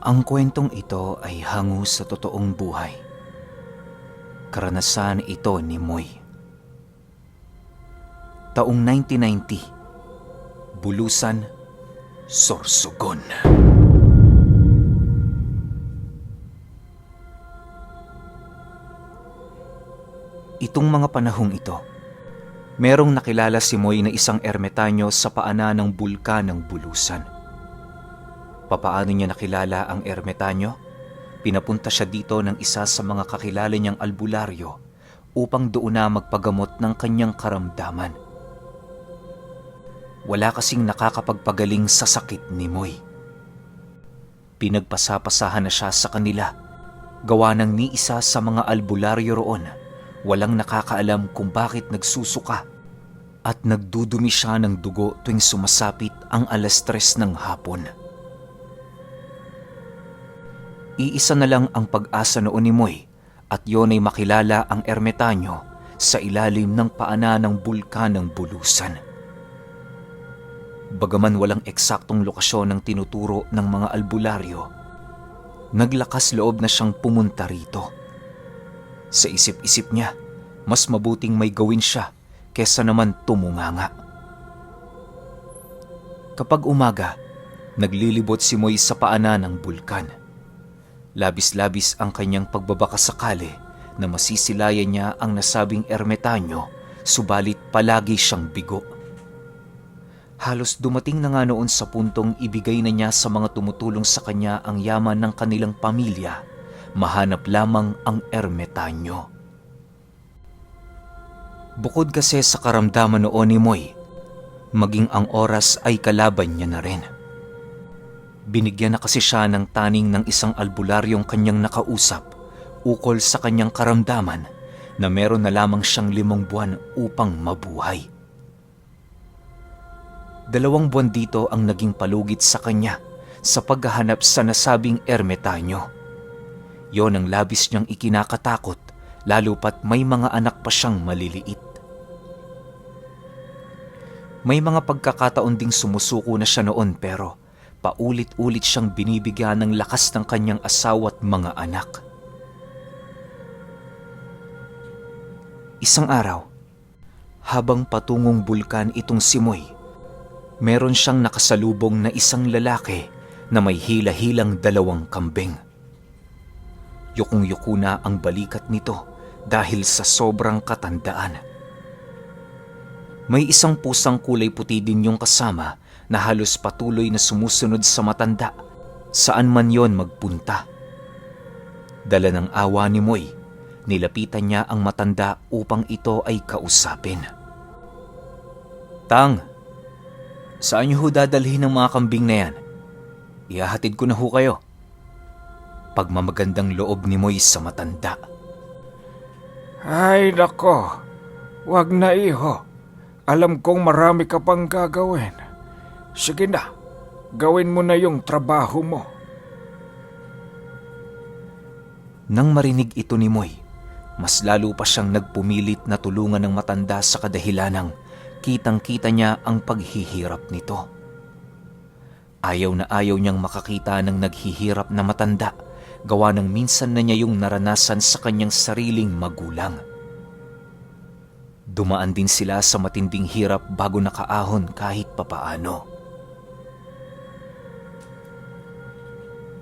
Ang kwentong ito ay hango sa totoong buhay. Karanasan ito ni Moy. Taong 1990, Bulusan, Sorsogon. Itong mga panahong ito, merong nakilala si Moy na isang ermitanyo sa paanan ng bulkan ng Bulusan. Papaano niya nakilala ang ermitanyo? Pinapunta siya dito ng isa sa mga kakilala niyang albularyo upang doon na magpagamot ng kanyang karamdaman. Wala kasing nakakapagpagaling sa sakit ni Moy. Pinagpasapasahan na siya sa kanila. Gawa ng ni isa sa mga albularyo roon, walang nakakaalam kung bakit nagsusuka at nagdudumi siya ng dugo tuwing sumasapit ang 3:00 ng hapon. Iisa na lang ang pag-asa noon ni Moy at yon ay makilala ang ermitanyo sa ilalim ng paanan ng bulkan ng Bulusan. Bagaman walang eksaktong lokasyon ng tinuturo ng mga albularyo, naglakas loob na siyang pumunta rito. Sa isip-isip niya, mas mabuting may gawin siya kesa naman tumunganga. Kapag umaga, naglilibot si Moy sa paanan ng bulkan. Labis-labis ang kanyang pagbabakasakali na masisilayan niya ang nasabing ermitanyo, subalit palagi siyang bigo. Halos dumating na nga noon sa puntong ibigay na niya sa mga tumutulong sa kanya ang yaman ng kanilang pamilya, mahanap lamang ang ermitanyo. Bukod kasi sa karamdaman noon ni Moy, maging ang oras ay kalaban niya na rin. Binigyan na kasi siya ng taning ng isang albularyong kanyang nakausap ukol sa kanyang karamdaman na meron na lamang siyang 5 buwan upang mabuhay. 2 buwan dito ang naging palugit sa kanya sa paghahanap sa nasabing ermitanyo. Yon ang labis niyang ikinakatakot, lalo pat may mga anak pa siyang maliliit. May mga pagkakataon ding sumusuko na siya noon pero paulit-ulit siyang binibigyan ng lakas ng kanyang asawa at mga anak. Isang araw, habang patungong bulkan itong si Moy, meron siyang nakasalubong na isang lalaki na may hila-hilang 2 kambing. Yukong-yuko na ang balikat nito dahil sa sobrang katandaan. May isang pusang kulay puti din yung kasama na halos patuloy na sumusunod sa matanda saan man yon magpunta. Dala ng awa ni Moy, nilapitan niya ang matanda upang ito ay kausapin. "Tang, saan niyo ho dadalhin ang mga kambing na yan? Ihahatid ko na ho kayo." Pagmamagandang loob ni Moy sa matanda. Ay nako, wag na iho. Alam kong marami ka pang gagawin. Sige na, gawin mo na yung trabaho mo. Nang marinig ito ni Moy, mas lalo pa siyang nagpumilit na tulungan ng matanda sa kadahilanang kitang-kita niya ang paghihirap nito. Ayaw na ayaw niyang makakita ng naghihirap na matanda, gawa ng minsan na niya yung naranasan sa kanyang sariling magulang. Dumaan din sila sa matinding hirap bago nakaahon kahit papaano.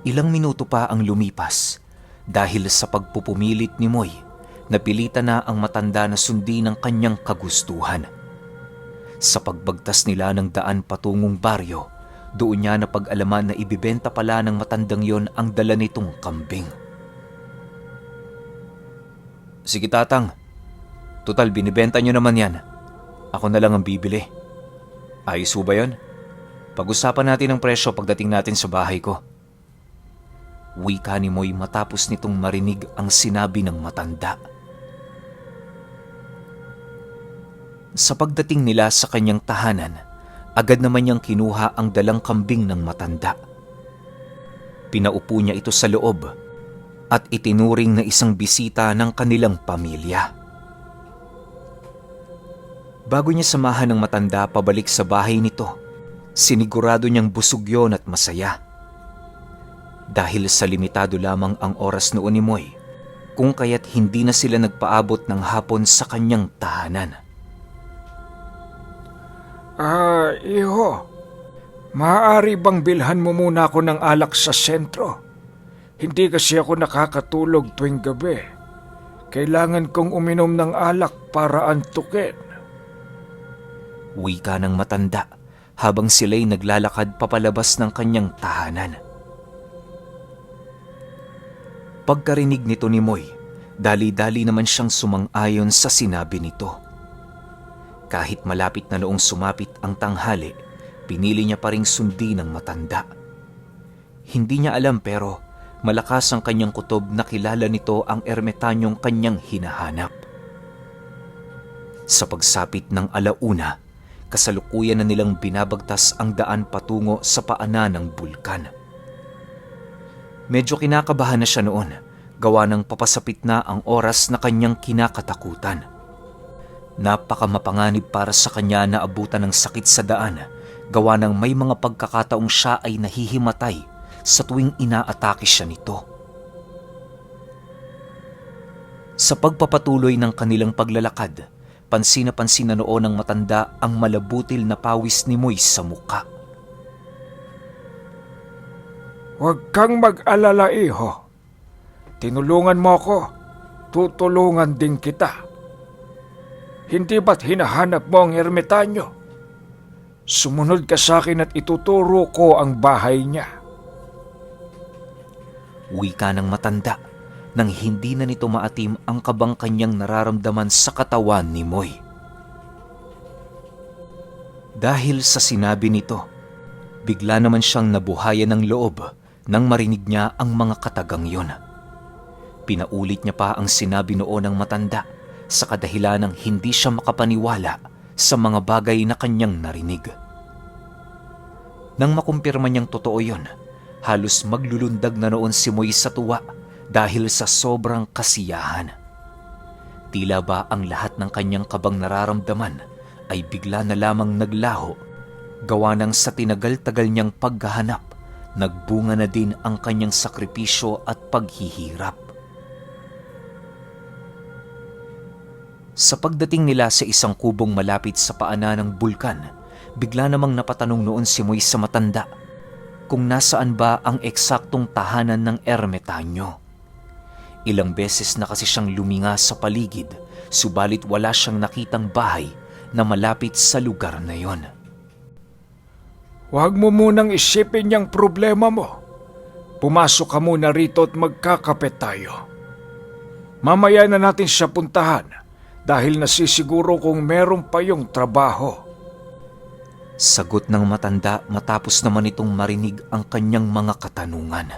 Ilang minuto pa ang lumipas dahil sa pagpupumilit ni Moy, napilitan na ang matanda na sundin ang kanyang kagustuhan. Sa pagbagtas nila ng daan patungong baryo, doon niya napag-alaman na ibibenta pala ng matandang yon ang dala nitong kambing. "Sige tatang, tutal binibenta niyo naman yan. Ako na lang ang bibili. Ayos ho ba yun? Pag-usapan natin ang presyo pagdating natin sa bahay ko." Wika ni Moy matapos nitong marinig ang sinabi ng matanda. Sa pagdating nila sa kanyang tahanan, agad naman niyang kinuha ang dalang kambing ng matanda. Pinaupo niya ito sa loob at itinuring na isang bisita ng kanilang pamilya. Bago niya samahan ng matanda pabalik sa bahay nito, sinigurado niyang busog yon at masaya. Dahil sa limitado lamang ang oras noon ni Moy, kung kaya't hindi na sila nagpaabot ng hapon sa kanyang tahanan. Iho, maaari bang bilhan mo muna ako ng alak sa sentro? Hindi kasi ako nakakatulog tuwing gabi. Kailangan kong uminom ng alak para antukin. Wika ng matanda habang sila'y naglalakad papalabas ng kanyang tahanan. Pagkarinig nito ni Moy, dali-dali naman siyang sumang-ayon sa sinabi nito. Kahit malapit na noong sumapit ang tanghali, pinili niya pa ring sundin ng matanda. Hindi niya alam pero malakas ang kanyang kutob na kilala nito ang ermetanyong kanyang hinahanap. Sa pagsapit ng alauna, kasalukuyan na nilang binabagtas ang daan patungo sa paanan ng bulkan. Medyo kinakabahan na siya noon, gawa ng papasapit na ang oras na kanyang kinakatakutan. Napakamapanganib para sa kanya na abutan ng sakit sa daan, gawa ng may mga pagkakataong siya ay nahihimatay sa tuwing inaatake siya nito. Sa pagpapatuloy ng kanilang paglalakad, pansin na pansin na noon ng matanda ang malabutil na pawis ni Moy sa muka. Huwag kang mag-alala, iho. Tinulungan mo ako, tutulungan din kita. Hindi ba't hinahanap mo ang ermitanyo? Sumunod ka sa akin at ituturo ko ang bahay niya. Wika ng matanda nang hindi na nito maatim ang kabang kanyang nararamdaman sa katawan ni Moy. Dahil sa sinabi nito, bigla naman siyang nabuhayan ng loob nang marinig niya ang mga katagang yun. Pinaulit niya pa ang sinabi noon ng matanda sa kadahilan ng hindi siya makapaniwala sa mga bagay na kanyang narinig. Nang makumpirma niyang totoo yun, halos maglulundag na noon si Moy sa tuwa dahil sa sobrang kasiyahan. Tila ba ang lahat ng kanyang kabang nararamdaman ay bigla na lamang naglaho, gawa ng sa tinagal-tagal niyang paghahanap, nagbunga na din ang kanyang sakripisyo at paghihirap. Sa pagdating nila sa isang kubong malapit sa paanan ng bulkan, bigla namang napatanong noon si Moy sa matanda kung nasaan ba ang eksaktong tahanan ng ermetanyo. Ilang beses na kasi siyang luminga sa paligid, subalit wala siyang nakitang bahay na malapit sa lugar na yon. Huwag mo munang isipin yung problema mo. Pumasok ka muna rito at magkakape tayo. Mamaya na natin siya puntahan dahil nasisiguro kung meron pa yung trabaho. Sagot ng matanda matapos naman itong marinig ang kanyang mga katanungan.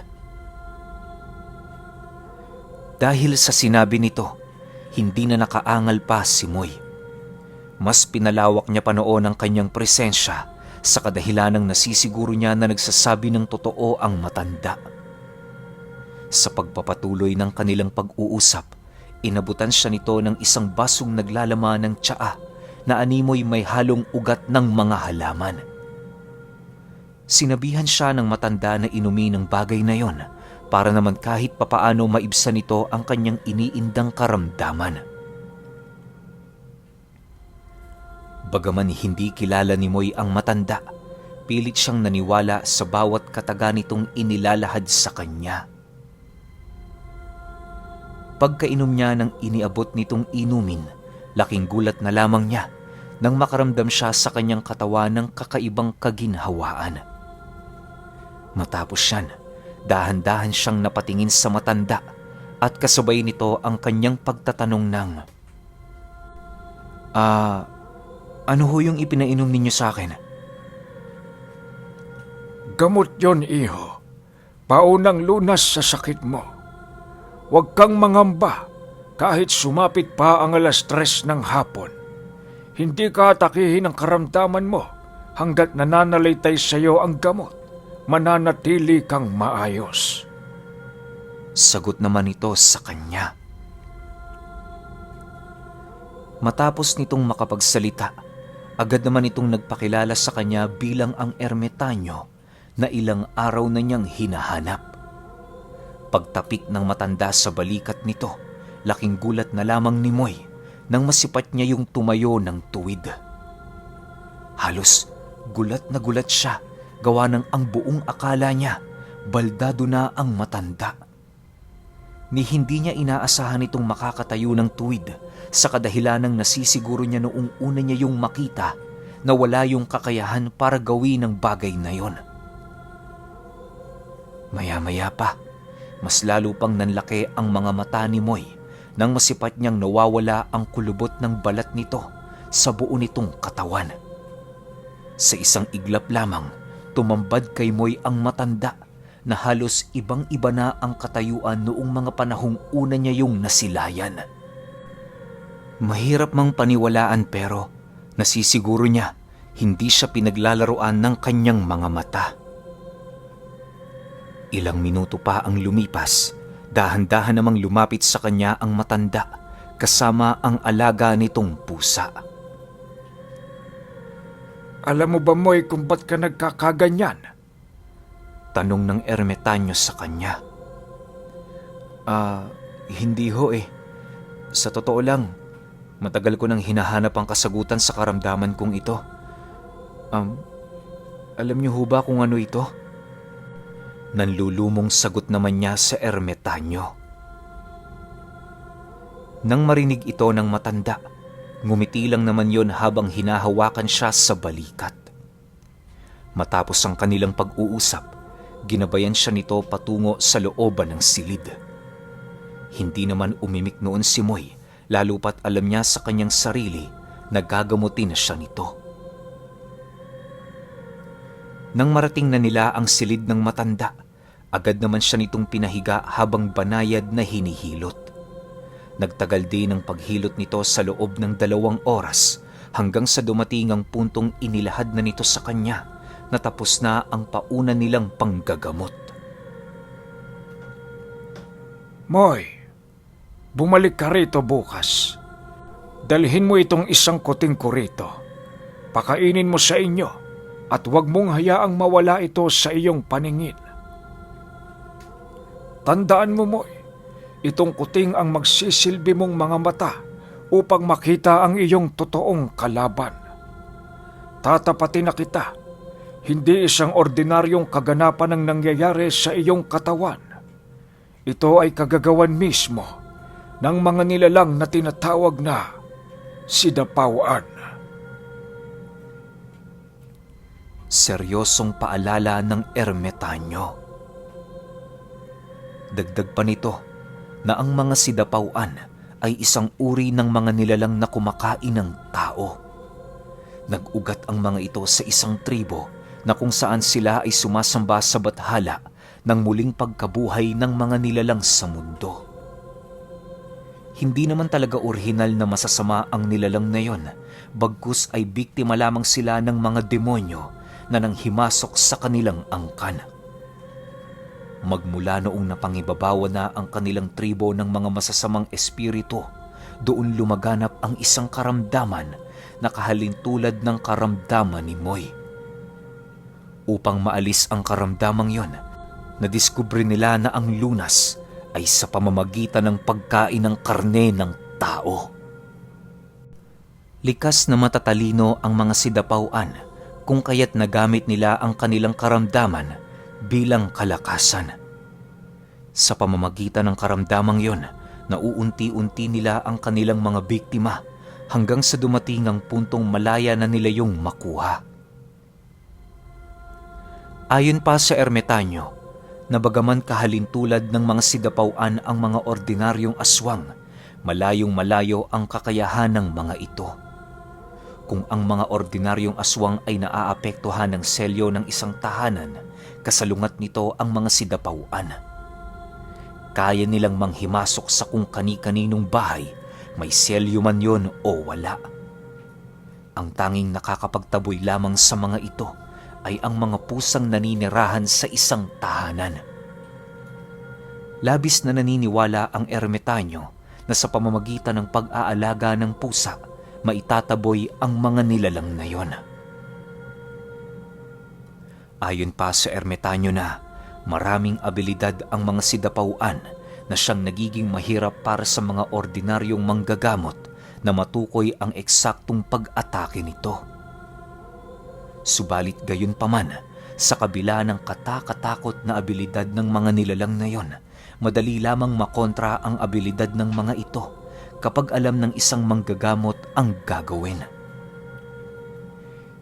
Dahil sa sinabi nito, hindi na nakaangal pa si Moy. Mas pinalawak niya pa noon ang kanyang presensya sa kadahilanang nasisiguro niya na nagsasabi ng totoo ang matanda. Sa pagpapatuloy ng kanilang pag-uusap, inabutan siya nito ng isang basong naglalaman ng tsaa na animoy may halong ugat ng mga halaman. Sinabihan siya ng matanda na inumin ang bagay na yon para naman kahit papaano maibsan nito ang kanyang iniindang karamdaman. Bagaman hindi kilala ni Moy ang matanda, pilit siyang naniwala sa bawat kataga nitong inilalahad sa kanya. Pagkainom niya ng iniabot nitong inumin, laking gulat na lamang niya nang makaramdam siya sa kanyang katawan ng kakaibang kaginhawaan. Matapos yan, dahan-dahan siyang napatingin sa matanda at kasabay nito ang kanyang pagtatanong ng, ano ho yung ipinainom ninyo sa akin? Gamot yon, iho. Paunang lunas sa sakit mo. Huwag kang mangamba kahit sumapit pa ang 3:00 ng hapon. Hindi ka atakihin ang karamdaman mo hanggat nananalaytay sa iyo ang gamot. Mananatili kang maayos. Sagot naman ito sa kanya. Matapos nitong makapagsalita, agad naman itong nagpakilala sa kanya bilang ang ermetanyo na ilang araw na niyang hinahanap. Pagtapik ng matanda sa balikat nito, laking gulat na lamang ni Moy nang masipat niya yung tumayo ng tuwid. Halos gulat na gulat siya, gawa ng ang buong akala niya baldado na ang matanda. Ni hindi niya inaasahan itong makakatayo ng tuwid sa kadahilanang nasisiguro niya noong una niya yung makita na wala yung kakayahan para gawin ang bagay na yon. Maya-maya pa, mas lalo pang nanlaki ang mga mata ni Moy nang masipat niyang nawawala ang kulubot ng balat nito sa buo nitong katawan. Sa isang iglap lamang, tumambad kay Moy ang matanda na halos ibang-iba na ang katayuan noong mga panahong una niya yung nasilayan. Mahirap mang paniwalaan pero nasisiguro niya hindi siya pinaglalaroan ng kanyang mga mata. Ilang minuto pa ang lumipas, dahan-dahan namang lumapit sa kanya ang matanda kasama ang alaga nitong pusa. Alam mo ba, Moy, kung ba't ka nagkakaganyan? Tanong ng ermitanyo sa kanya. Hindi ho eh. Sa totoo lang, matagal ko nang hinahanap ang kasagutan sa karamdaman kong ito. Alam niyo ho ba kung ano ito? Nanlulumong sagot naman niya sa ermitanyo. Nang marinig ito ng matanda, ngumiti lang naman yon habang hinahawakan siya sa balikat. Matapos ang kanilang pag-uusap, ginabayan siya nito patungo sa looban ng silid. Hindi naman umimik noon si Moy, lalo pat alam niya sa kanyang sarili na gagamutin na siya nito. Nang marating na nila ang silid ng matanda, agad naman siya nitong pinahiga habang banayad na hinihilot. Nagtagal din ang paghilot nito sa loob ng 2 oras hanggang sa dumating ang puntong inilahad na nito sa kanya na tapos na ang pauna nilang panggagamot. Moy, bumalik ka rito bukas. Dalhin mo itong isang kuting ko rito. Pakainin mo sa inyo at huwag mong hayaang mawala ito sa iyong paningin. Tandaan mo, Moy, itong kuting ang magsisilbi mong mga mata upang makita ang iyong totoong kalaban. Tatapatin na kita. Hindi isang ordinaryong kaganapan ang nangyayari sa iyong katawan. Ito ay kagagawan mismo ng mga nilalang na tinatawag na sidapawaan. Seryosong paalala ng ermitanyo. Dagdag pa nito na ang mga sidapawaan ay isang uri ng mga nilalang na kumakain ng tao. Nag-ugat ang mga ito sa isang tribo na kung saan sila ay sumasamba sa bathala ng muling pagkabuhay ng mga nilalang sa mundo. Hindi naman talaga orihinal na masasama ang nilalang na yon, bagkus ay biktima lamang sila ng mga demonyo na nanghimasok sa kanilang angkan. Magmula noong napangibabawa na ang kanilang tribo ng mga masasamang espiritu, doon lumaganap ang isang karamdaman na kahalintulad ng karamdaman ni Moy. Upang maalis ang karamdamang yon, nadiskubre nila na ang lunas ay sa pamamagitan ng pagkain ng karne ng tao. Likas na matatalino ang mga sidapawaan kung kaya't nagamit nila ang kanilang karamdaman bilang kalakasan. Sa pamamagitan ng karamdamang yon, nauunti-unti nila ang kanilang mga biktima hanggang sa dumating ang puntong malaya na nila yung makuha. Ayon pa sa ermitanyo, na bagaman kahalintulad ng mga sidapawaan ang mga ordinaryong aswang, malayong malayo ang kakayahan ng mga ito. Kung ang mga ordinaryong aswang ay naaapektuhan ng selyo ng isang tahanan, kasalungat nito ang mga sidapawaan. Kaya nilang manghimasok sa kung kani-kaninong bahay, may selyo man yon o wala. Ang tanging nakakapagtaboy lamang sa mga ito ay ang mga pusang naninirahan sa isang tahanan. Labis na naniniwala ang ermitanyo na sa pamamagitan ng pag-aalaga ng pusa, maitataboy ang mga nilalang na yon. Ayon pa sa ermitanyo na Maraming abilidad ang mga sidapauan na siyang nagiging mahirap para sa mga ordinaryong manggagamot na matukoy ang eksaktong pag-atake nito. Subalit gayunpaman, sa kabila ng katakatakot na abilidad ng mga nilalang na yon, madali lamang makontra ang abilidad ng mga ito kapag alam ng isang manggagamot ang gagawin.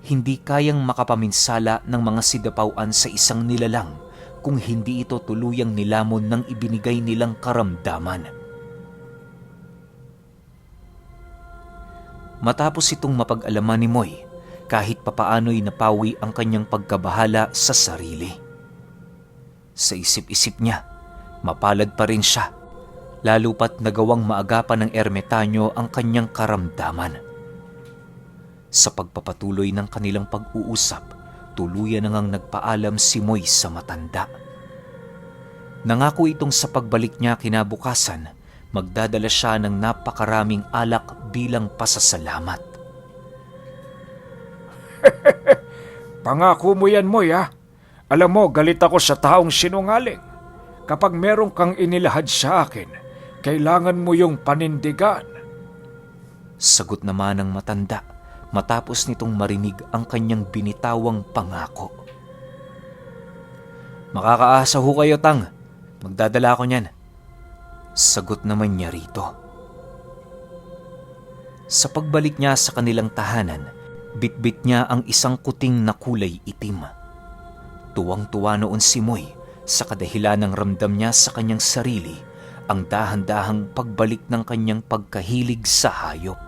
Hindi kayang makapaminsala ng mga sidapauan sa isang nilalang kung hindi ito tuluyang nilamon ng ibinigay nilang karamdaman. Matapos itong mapag-alaman ni Moy, kahit papaano'y napawi ang kanyang pagkabahala sa sarili. Sa isip-isip niya, mapalad pa rin siya, lalo pat nagawang maagapan ng ermitanyo ang kanyang karamdaman. Sa pagpapatuloy ng kanilang pag-uusap, tuluyan na ngang nagpaalam si Moy sa matanda. Nangako itong sa pagbalik niya kinabukasan, magdadala siya ng napakaraming alak bilang pasasalamat. Pangako mo yan, Moy, ha? Alam mo, galit ako sa taong sinungaling. Kapag meron kang inilahad sa akin, kailangan mo yung panindigan. Sagot naman ng matanda matapos nitong marinig ang kanyang binitawang pangako. Makakaasa ho kayo, Tang. Magdadala ako niyan. Sagot naman niya rito. Sa pagbalik niya sa kanilang tahanan, bitbit niya ang isang kuting na kulay itim. Tuwang-tuwa noon si Moy sa kadahilan ng ramdam niya sa kanyang sarili ang dahan-dahang pagbalik ng kanyang pagkahilig sa hayop.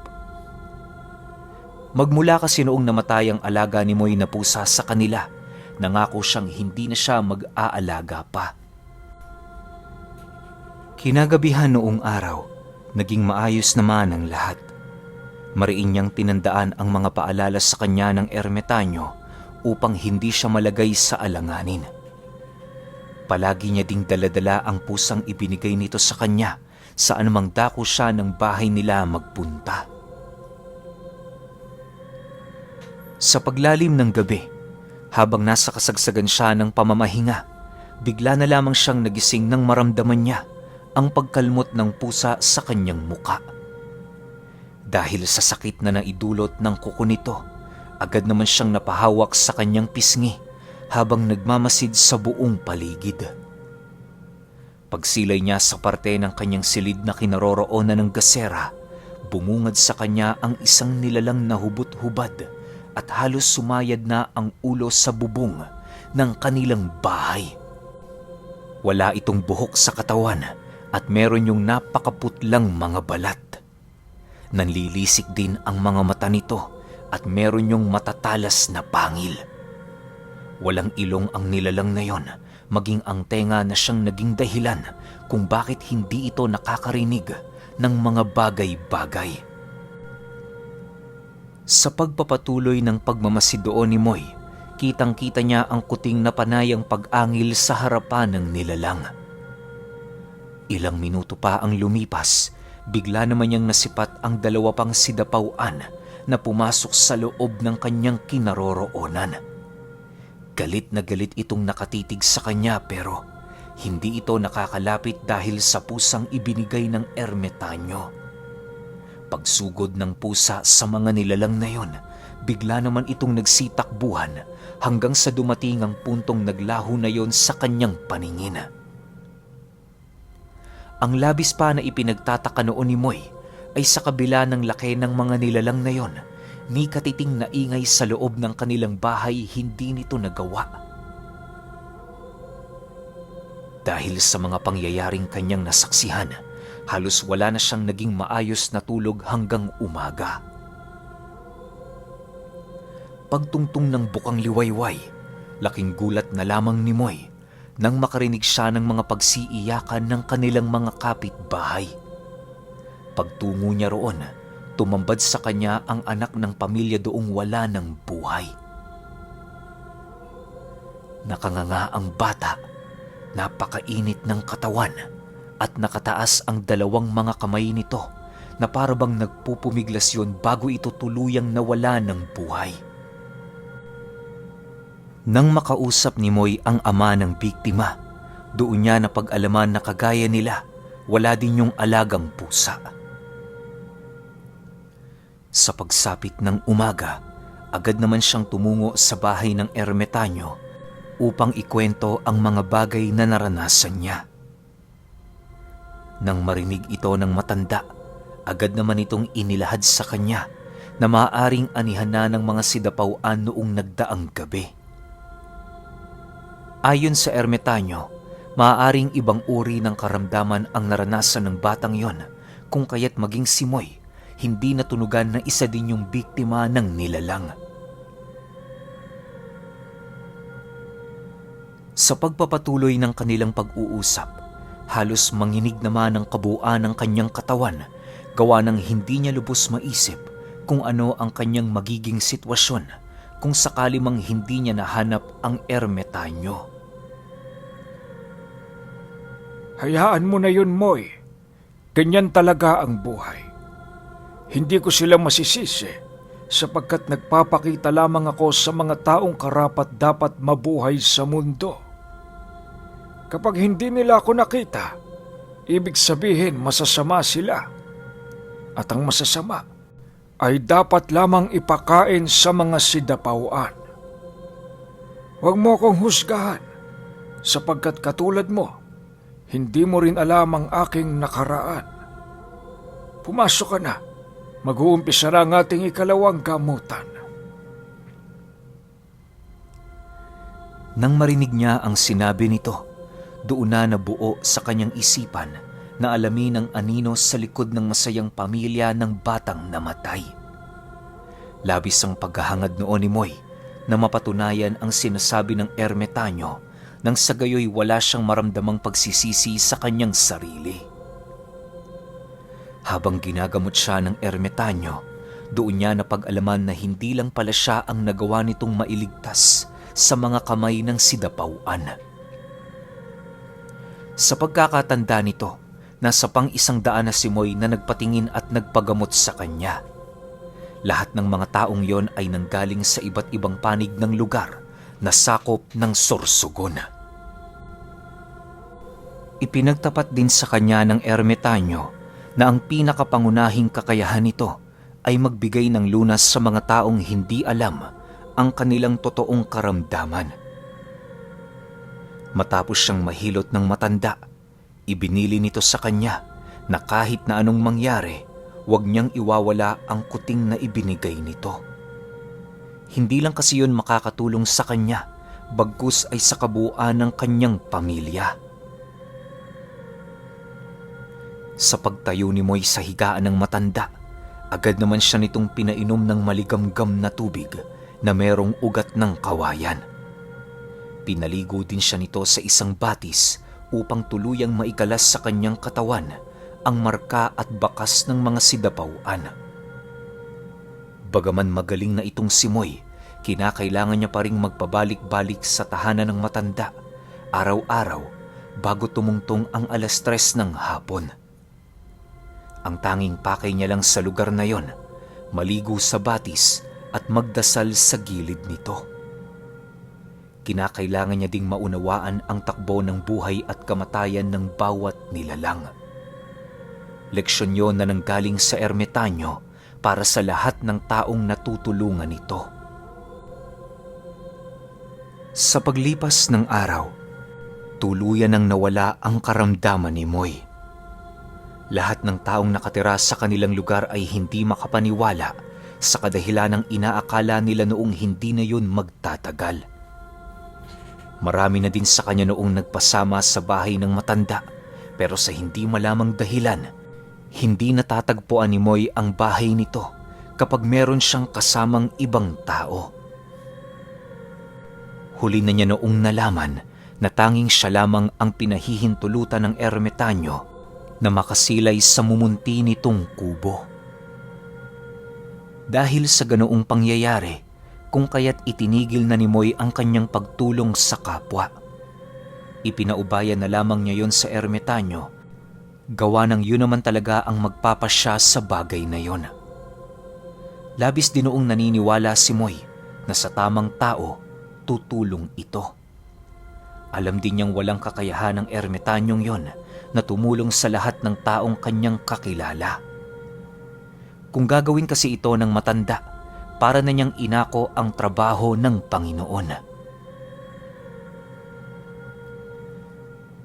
Magmula kasi noong namatay ang alaga ni Moy na pusa sa kanila, nangako siyang hindi na siya mag-aalaga pa. Kinagabihan noong araw, naging maayos naman ang lahat. Mariin niyang tinandaan ang mga paalala sa kanya ng ermitanyo upang hindi siya malagay sa alanganin. Palagi niya ding daladala ang pusang ibinigay nito sa kanya saan mang dako siya ng bahay nila magpunta. Sa paglalim ng gabi, habang nasa kasagsagan siya ng pamamahinga, bigla na lamang siyang nagising nang maramdaman niya ang pagkalmot ng pusa sa kanyang muka. Dahil sa sakit na naidulot ng kuko nito, agad naman siyang napahawak sa kanyang pisngi habang nagmamasid sa buong paligid. Pagsilay niya sa parte ng kanyang silid na kinaroroonan ng gasera, bumungad sa kanya ang isang nilalang na hubot-hubad at halos sumayad na ang ulo sa bubong ng kanilang bahay. Wala itong buhok sa katawan at meron yung napakaputlang mga balat. Nanlilisik din ang mga mata nito at meron yung matatalas na pangil. Walang ilong ang nilalang na yon, maging ang tenga na siyang naging dahilan kung bakit hindi ito nakakarinig ng mga bagay-bagay. Sa pagpapatuloy ng pagmamasid doon ni Moy, kitang-kita niya ang kuting na panayang pag-angil sa harapan ng nilalang. Ilang minuto pa ang lumipas, bigla naman niyang nasipat ang dalawa pang sidapauan na pumasok sa loob ng kanyang kinaroroonan. Galit na galit itong nakatitig sa kanya pero hindi ito nakakalapit dahil sa pusang ibinigay ng ermitanyo. Pagsugod ng pusa sa mga nilalang na yon, bigla naman itong nagsitakbuhan hanggang sa dumating ang puntong naglaho na yon sa kanyang paningin. Ang labis pa na ipinagtataka noon ni Moy ay sa kabila ng laki ng mga nilalang na yon, ni katiting na ingay sa loob ng kanilang bahay hindi nito nagawa. Dahil sa mga pangyayaring kanyang nasaksihan, halos wala na siyang naging maayos na tulog hanggang umaga. Pagtungtong ng bukang liwayway, laking gulat na lamang ni Moy nang makarinig siya ng mga pagsiiyakan ng kanilang mga kapitbahay. Pagtungo niya roon, tumambad sa kanya ang anak ng pamilya doong wala ng buhay. Nakanganga ang bata, napakainit ng katawan at nakataas ang dalawang mga kamay nito na parabang nagpupumiglasyon bago ito tuluyang nawala ng buhay. Nang makausap ni Moy ang ama ng biktima, Doon niya napag-alaman na kagaya nila, wala din yung alagang pusa. Sa pagsapit ng umaga, agad naman siyang tumungo sa bahay ng ermitanyo upang ikwento ang mga bagay na naranasan niya. Nang marinig ito ng matanda, agad naman itong inilahad sa kanya na maaaring anihan na ng mga sidapauan noong nagdaang gabi. Ayon sa ermitanyo, maaaring ibang uri ng karamdaman ang naranasan ng batang yon, kung kaya't maging si Moy, hindi natunugan na isa din yung biktima ng nilalang. Sa pagpapatuloy ng kanilang pag-uusap, halos manginig naman ang kabuuan ng kanyang katawan, gawa ng hindi niya lubos maisip kung ano ang kanyang magiging sitwasyon kung sakali mang hindi niya nahanap ang ermitanyo. Hayaan mo na yun, Moy. Ganyan talaga ang buhay. Hindi ko sila masisisi sapagkat nagpapakita lamang ako sa mga taong karapat-dapat mabuhay sa mundo. Kapag hindi nila ako nakita, ibig sabihin masasama sila. At ang masasama ay dapat lamang ipakain sa mga sidapauan. Huwag mo akong husgahan sapagkat katulad mo, hindi mo rin alam ang aking nakaraan. Pumasok ka na. Mag-uumpisa na ang ating ikalawang gamutan. Nang marinig niya ang sinabi nito, doon na nabuo sa kanyang isipan na alamin ang anino sa likod ng masayang pamilya ng batang namatay. Labis ang paghahangad noon ni Moy na mapatunayan ang sinasabi ng ermitanyo nang sa gayoy wala siyang maramdamang pagsisisi sa kanyang sarili. Habang ginagamot siya ng ermitanyo, doon niya napag-alaman na hindi lang pala siya ang nagawa nitong mailigtas sa mga kamay ng sidapauan. Sa pagkakatanda nito, nasa pang-100 na si Moy na nagpatingin at nagpagamot sa kanya. Lahat ng mga taong yon ay nanggaling sa iba't ibang panig ng lugar na sakop ng Sorsogon. Ipinagtapat din sa kanya ng ermitanyo na ang pinakapangunahing kakayahan nito ay magbigay ng lunas sa mga taong hindi alam ang kanilang totoong karamdaman. Matapos siyang mahilot ng matanda, ibinili nito sa kanya na kahit na anong mangyari, huwag niyang iwawala ang kuting na ibinigay nito. Hindi lang kasi yun makakatulong sa kanya, bagkus ay sa kabuuan ng kanyang pamilya. Sa pagtayo ni Moy sa higaan ng matanda, agad naman siya nitong pinainom ng maligamgam na tubig na merong ugat ng kawayan. Pinaligo din siya nito sa isang batis upang tuluyang maikalas sa kanyang katawan ang marka at bakas ng mga sidapauan. Bagaman magaling na itong si Moy, kinakailangan niya pa ring magpabalik-balik sa tahanan ng matanda araw-araw bago tumungtong ang 3:00 ng hapon. Ang tanging pakay niya lang sa lugar na yon, maligo sa batis at magdasal sa gilid nito. Kinakailangan niya ding maunawaan ang takbo ng buhay at kamatayan ng bawat nilalang. Leksyon yon na nanggaling sa ermitanyo para sa lahat ng taong natutulungan nito. Sa paglipas ng araw, tuluyan nang nawala ang karamdaman ni Moy. Lahat ng taong nakatira sa kanilang lugar ay hindi makapaniwala sa kadahilan ng inaakala nila noong hindi na yun magtatagal. Marami na din sa kanya noong nagpasama sa bahay ng matanda, pero sa hindi malamang dahilan, hindi natatagpuan ni Moy ang bahay nito kapag meron siyang kasamang ibang tao. Huli na niya noong nalaman na tanging siya lamang ang pinahihintulutan ng ermitanyo na makasilay sa mumunti nitong kubo. Dahil sa ganoong pangyayari, kung kaya't itinigil na ni Moy ang kanyang pagtulong sa kapwa. Ipinaubayan na lamang niya yon sa ermitanyo, gawa ng yun naman talaga ang magpapasya sa bagay na yon. Labis din noong naniniwala si Moy na sa tamang tao, tutulong ito. Alam din niyang walang kakayahan ng ermitanyong yon na tumulong sa lahat ng taong kanyang kakilala. Kung gagawin kasi ito ng matanda, para na niyang inako ang trabaho ng Panginoon.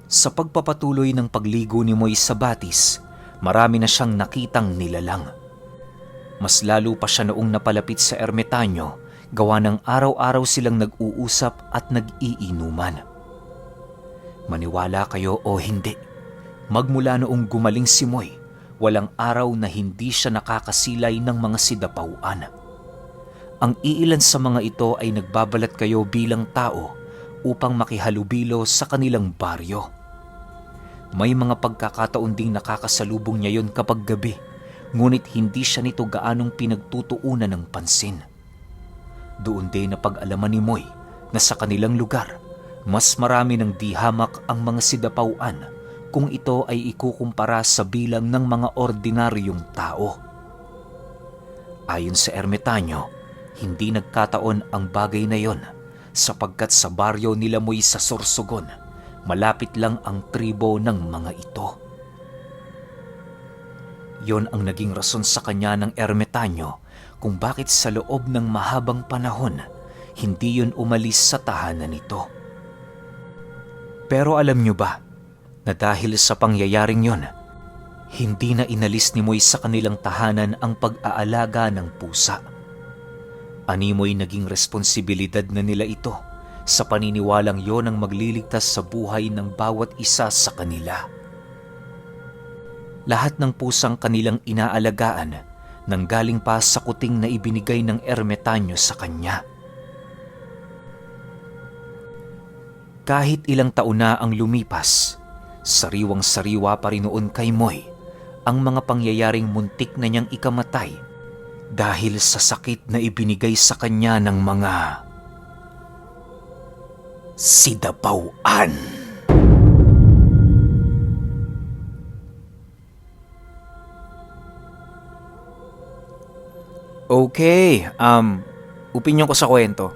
Sa pagpapatuloy ng pagligo ni Moy sa batis, marami na siyang nakitang nilalang. Mas lalo pa siya noong napalapit sa ermitanyo, gawa ng araw-araw silang nag-uusap at nag-iinuman. Maniwala kayo o hindi, magmula noong gumaling si Moy, walang araw na hindi siya nakakasilay ng mga sidapauan. Ang iilan sa mga ito ay nagbabalat kayo bilang tao upang makihalubilo sa kanilang baryo. May mga pagkakataon ding nakakasalubong niya yon kapag gabi, ngunit hindi siya nito gaanong pinagtutuunan ng pansin. Doon din na pag-alaman ni Moy na sa kanilang lugar, mas marami ng dihamak ang mga sidapauan kung ito ay ikukumpara sa bilang ng mga ordinaryong tao. Ayon sa ermitanyo, hindi nagkataon ang bagay na yon sapagkat sa baryo nila Moy sa Sorsogon, malapit lang ang tribo ng mga ito. Yon ang naging rason sa kanya ng ermitanyo kung bakit sa loob ng mahabang panahon, hindi yon umalis sa tahanan nito. Pero alam niyo ba na dahil sa pangyayaring yon, hindi na inalis ni Moy sa kanilang tahanan ang pag-aalaga ng pusa. Animoy naging responsibilidad na nila ito sa paniniwalang yon ang magliligtas sa buhay ng bawat isa sa kanila. Lahat ng pusang kanilang inaalagaan nanggaling pa sa kuting na ibinigay ng ermitanyo sa kanya. Kahit ilang taon na ang lumipas, sariwang-sariwa pa rin noon kay Moy ang mga pangyayaring muntik na niyang ikamatay dahil sa sakit na ibinigay sa kanya ng mga sidapauan. Okay, opinyon ko sa kwento.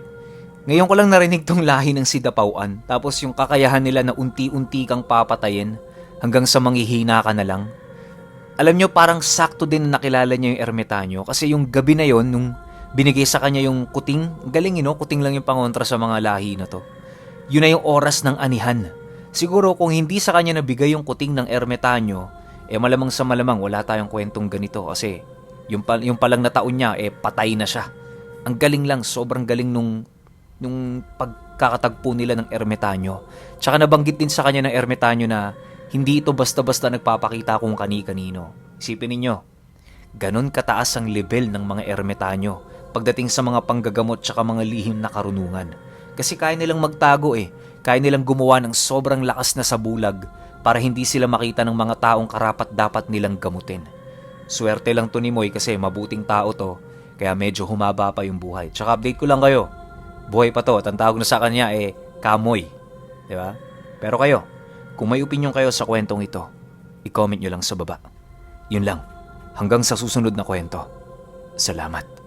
Ngayon ko lang narinig tong lahi ng sidapauan, tapos yung kakayahan nila na unti-unti kang papatayin hanggang sa manghihina ka na lang. Alam nyo, parang sakto din na nakilala niya yung ermitanyo kasi yung gabi na yon nung binigay sa kanya yung kuting, galing kuting lang yung pangontra sa mga lahi na to. Yun na yung oras ng anihan. Siguro kung hindi sa kanya nabigay yung kuting ng ermitanyo, malamang sa malamang wala tayong kwentong ganito kasi yung palang na taon niya, patay na siya. Ang galing lang, sobrang galing nung pagkakatagpo nila ng ermitanyo. Tsaka nabanggit din sa kanya ng ermitanyo na hindi ito basta-basta nagpapakita kung kani-kanino. Isipin ninyo, ganun kataas ang level ng mga ermitanyo pagdating sa mga panggagamot tsaka mga lihim na karunungan. Kasi kaya nilang magtago kaya nilang gumawa ng sobrang lakas na sabulag para hindi sila makita ng mga taong karapat-dapat nilang gamutin. Swerte lang to ni Moy kasi mabuting tao to, kaya medyo humaba pa yung buhay. Tsaka update ko lang kayo, buhay pa to at ang tawag na sa kanya Kamoy. Diba? Pero kayo, kung may opinion kayo sa kwentong ito, i-comment nyo lang sa baba. Yun lang. Hanggang sa susunod na kwento. Salamat.